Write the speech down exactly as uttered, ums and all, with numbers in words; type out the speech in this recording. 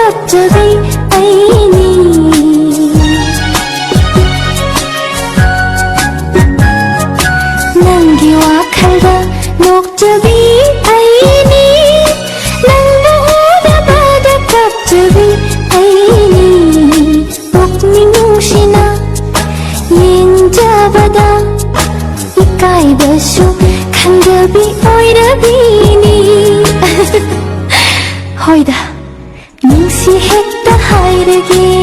ꯀꯞꯆꯕꯤ ꯑꯩꯅꯤ꯫ ꯅꯪꯒꯤ ꯋꯥꯈꯜꯗ ꯅꯣꯛꯆꯕꯤ ꯑꯩꯅꯤ꯫ ꯅꯪꯕꯨ ꯎꯗꯕꯗ ꯀꯞꯆꯕꯤ ꯑꯩꯅꯤ꯫ ꯄꯨꯛꯅꯤꯡ ꯅꯨꯡꯁꯤꯅ ꯌꯦꯡꯖꯕꯗ ꯏꯀꯥꯏꯕꯁꯨ ꯈꯪꯗꯕꯤ ꯑꯣꯏꯔꯕꯤꯅꯤ꯫ ꯍꯣꯏꯗ, ꯅꯨꯡꯁꯤ ꯍꯦꯛꯇ ꯍꯥꯏꯔꯒꯦ꯫